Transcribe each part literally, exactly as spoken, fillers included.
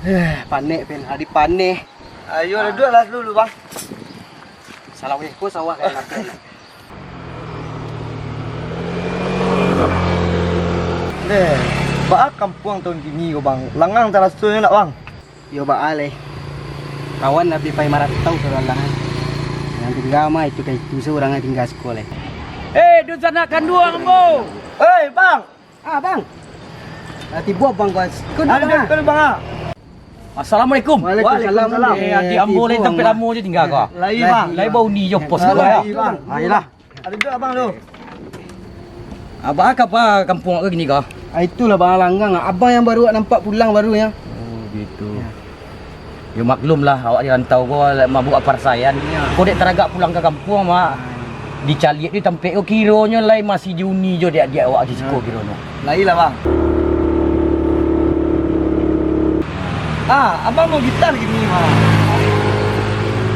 Eh, panek, Pen. Adi panek. Ayo, duduaklah dulu, Bang. Salah weh, ko sawah kan. Deh, baa kampuang taun kini ko, Bang? Langang tarasonyo ndak, Bang? Yo, baa lai. Kawan lah bi pai marantau sadolah. Nan tingga mah itu ka itu, surang nan tingga siko lai. Eh, dunsanak kanduang ambo! Oi, Bang! Ah, Bang. Ah, tibo Abang ko. Ko duduak, Bang, ah. Assalamualaikum. Waalaikumsalam. Eh, adiak ambo lai, tampek lamo jo tingga ko. Lai, Bang. Lai bauni jo pos ko, yo. Lai, Bang. Ayolah. Ado duduak Abang tu. Abang ka kampuang ko kini ko? Ah, itulah, Bang, langang. Abang nan baru awak nampak pulang baru, yo. Oh, gitu. Yo, maklum lah, awak di rantau ko, lah, mabuak parasaian. Yo. Ko dek taragak pulang ka kampuang, Mak. Dicaliak di tampek ko, kironyo lai masih diuni jo dek adiak awak di siko, kironyo. Lai lah, Bang. Ah, Abang mau gitar kini, Bang.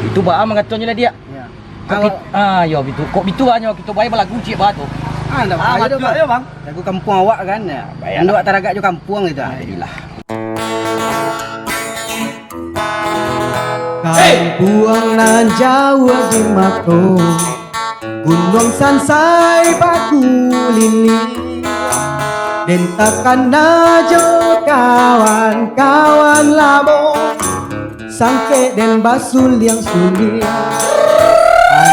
Itu baa mangatonyo lah, Diak. Yo. Kok kit-, ah, yo, bitu. Kok bitu banyo kito bae balagu ciek baa tu. Ah, ndak bahaya doh, Bang. Lagu kampuang awak kan, yo. Bae lah. Induak taragak jo kampuang gitu. Alhamdulillah. Kampuang nan jauah di mato, gunuang sansai bakuliliang, den takana jo kawan-kawan lamo, sangkek den basuliang-suliang.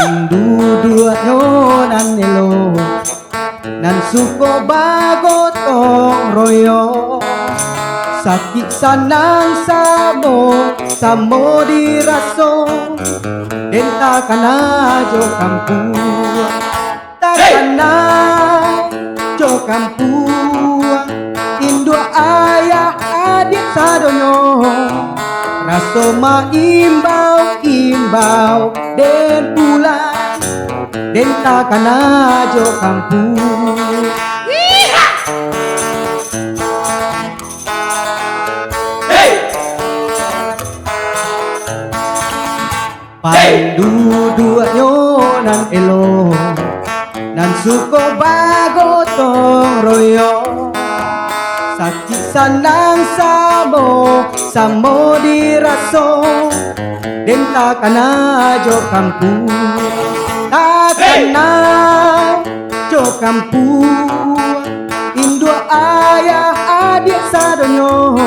Andu duduaknyo nan elok, nan suko bagotong royong. Sakik sanang samo, samo diraso, den takana jo kampuang. Takana jo kampuang, induak ayah adiak sadonyo, raso maimbau-imbau den pulang, den takana jo kampuang. Hei! Panduduaknyo nan elok, nan suko bagotong royong. Sakik sanang samo, samo diraso, den takana jo kampuang. Takana jo kampuang, induak ayah adiak sadonyo,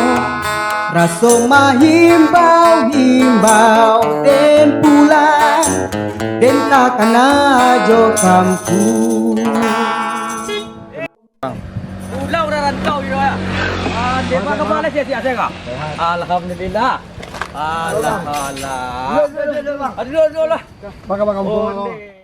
raso mahimbau-himbau den pulang, den takana jo kampuang. Pulang urang rantau yo, ya. Ah, dek, baa kaba lai, sihat-sihat sajo kah? Sehat. Alhamdulillah. Alah, alah. Duduk, duduk, duduk, Bang. Ah, duduk, duduk lah. Bang, Bang, Bang. Oh, ni.